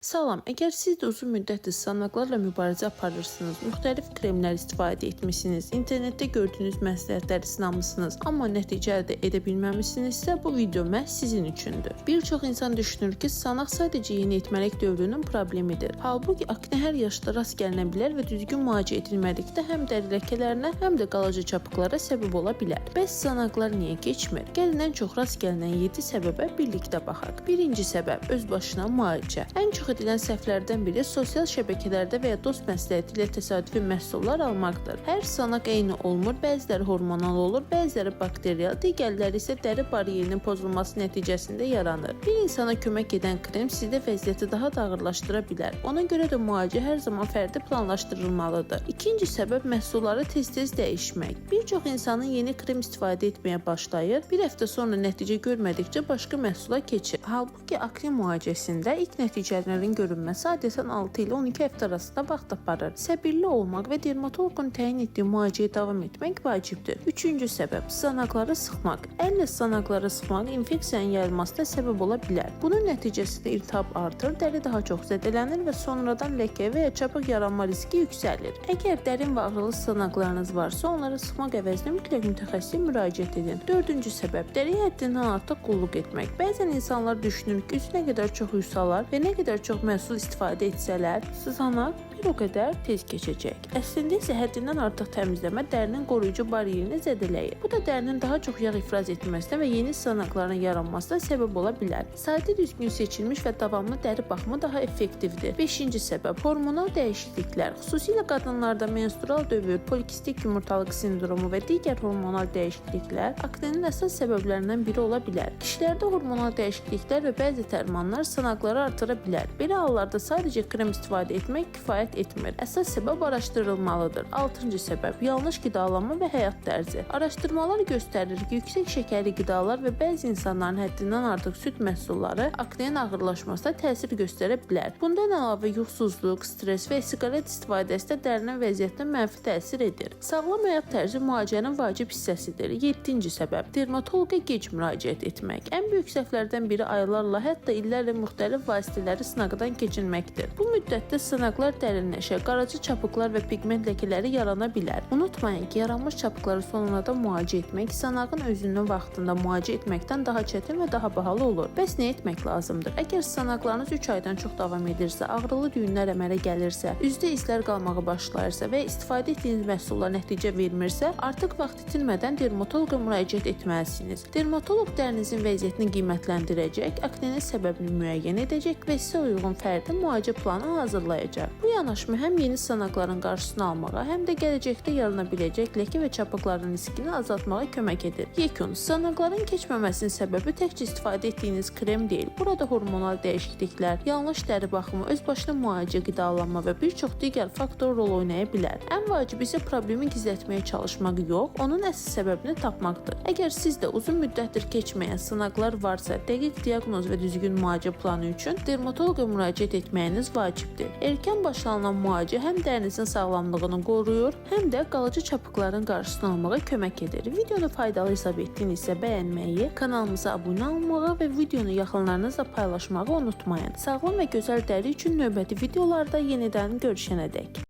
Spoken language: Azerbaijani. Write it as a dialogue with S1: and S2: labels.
S1: Salam, əgər siz də uzun müddətdir sızanaqlarla mübarizə aparırsınız, müxtəlif kremlər istifadə etmisiniz, internetdə gördüyünüz məsləhətləri sınamısınız, amma nəticə əldə edə bilməmisinizsə, bu video məhz sizin üçündür. Bir çox insan düşünür ki, sızanaq sadəcə yeniyetməlik dövrünün problemidir. Halbuki akne hər yaşda rast gəlinə bilər və düzgün müalicə edilmədikdə həm dəri ləkələrinə, həm də qalaca çapıqlara səbəb ola bilər. Bəs sızanaqlar niyə keçmir? Gəlin ən çox rast gəlinən 7 səbəbə birlikdə baxaq. Birinci səbəb öz başına müalicə. Ən çox edilən səhvlərdən biri sosial şəbəkələrdə və ya dost məsləhəti ilə təsadüfi məhsullar almaqdır. Hər sızanaq eyni olmur, bəziləri hormonal olur, bəziləri bakterial, digərləri isə dəri baryerinin pozulması nəticəsində yaranır. Bir insana kömək edən krem sizdə vəziyyəti daha da ağırlaşdıra bilər. Ona görə də müalicə hər zaman fərdi planlaşdırılmalıdır. İkinci səbəb məhsulları tez-tez dəyişmək. Bir çox insanın yeni krem istifadə etməyə başlayır, bir həftə sonra nəticə görmədikcə başqa məhsula keçir. Halbuki akne müalicəsində ilk nəticələrin görünməsi adətən 6 ilə 12 həftə arasında vaxt aparır. Səbirli olmaq və dermatoloqun təyin etdiyi müalicəyə davam etmək vacibdir. Üçüncü səbəb sızanaqları sıxmaq. Əllə sızanaqları sıxmaq infeksiyanın yayılmasına səbəb ola bilər. Bunun nəticəsində iltihab artır, dəri daha çox zədələnir və sonradan ləkə və ya çapıq yaranma riski yüksəlir. Əgər dərin və ağrılı sızanaqlarınız varsa, onları sıxmaq əvəzinə mütləq mütəxəssisə müraciət edin. Dördüncü səbəb dəriyə həddindən artıq qulluq etmək. Bəzən insanlar düşünür ki, üzü nə qədər çox yusalar və nə qədər çox məhsul istifadə etsələr, sızanaq bir o qədər tez keçəcək. Əslində isə həddindən artıq təmizləmə dərinin qoruyucu baryerini zədələyir. Bu da dərinin daha çox yağ ifraz etməsinə və yeni sızanaqların yaranmasına səbəb ola bilər. Sadə, düzgün seçilmiş və davamlı dəri baxımı daha effektivdir. Beşinci səbəb hormonal dəyişikliklər. Xüsusilə qadınlarda menstrual dövr, polikistik yumurtalıq sindromu və digər hormonal dəyişikliklər aknenin əsas səbəblərindən biri ola bilər. Kişilərdə hormonal dəyişikliklər və bəzi dərmanlar sızanaqları artıra bilər. Belə hallarda sadəcə krem istifadə etmək kifayət etmir. Əsas səbəb araşdırılmalıdır. Altıncı səbəb yanlış qidalanma və həyat tərzi. Araşdırmalar göstərir ki, yüksək şəkərli qidalar və bəzi insanların həddindən artıq süd məhsulları aknenin ağırlaşmasına təsir göstərə bilər. Bundan əlavə yuxusuzluq, stres və siqaret istifadəsi də dərinin vəziyyətinə mənfi təsir edir. Sağlam həyat tərzi müalicənin vacib hissəsidir. Yeddinci səbəb dermatoloqa gec müraciət etmək. Ən böyük səhvlərdən biri aylarla, hətta illərlə müxtəlif vasitələri sınaqdan keçirməkdir. Bu müddətdə sınaqlar dərinləşə, qaraca çapıqlar və piqment ləkələri yarana bilər. Unutmayın ki, yaranmış çapıqları sonradan müalicə etmək sınağın özünün vaxtında müalicə etməkdən daha çətin və daha bahalı olur. Bəs nə etmək lazımdır? Əgər sınaqlarınız 3 aydan çox davam edirsə, ağrılı düyünlər əmələ gəlirsə, üzdə izlər qalmağa başlayırsa və istifadə etdiyiniz məhsullar nəticə vermirsə, artıq vaxt itirmədən dermatoloqa müraciət etməlisiniz. Dermatoloq dərinizin vəziyyətini qiymətləndirəcək, aknenin səbəbini müəyyən edəcək və sizə uyğun fərdi müalicə planı hazırlayacaq. Bu yanaşma həm yeni sızanaqların qarşısını almağa, həm də gələcəkdə yarana biləcək ləkə və çapıqların riskini azaltmağa kömək edir. Yekun, sızanaqların keçməməsinin səbəbi təkcə istifadə etdiyiniz krem deyil. Burada hormonal dəyişikliklər, yanlış dəri baxımı, öz başına müalicə, qidalanma və bir çox digər faktor rol oynaya bilər. Ən vacibi isə problemi gizlətməyə çalışmaq yox, onun əsas səbəbini tapmaqdır. Əgər sizdə uzun müddətdir keçməyən sınaqlar varsa, dəqiq diaqnoz və düzgün müalicə planı üçün dermatoloqa müraciət etməyiniz vacibdir. Erkən başlanılan müalicə həm dərinizin sağlamlığını qoruyur, həm də qalıcı çapıqların qarşısını almağa kömək edir. Videonu faydalı hesab etdinizsə bəyənməyi, kanalımıza abunə olmağı və videonu yaxınlarınızla paylaşmağı unutmayın. Sağlam və gözəl dəri üçün növbəti videolarda yenidən görüşənədək.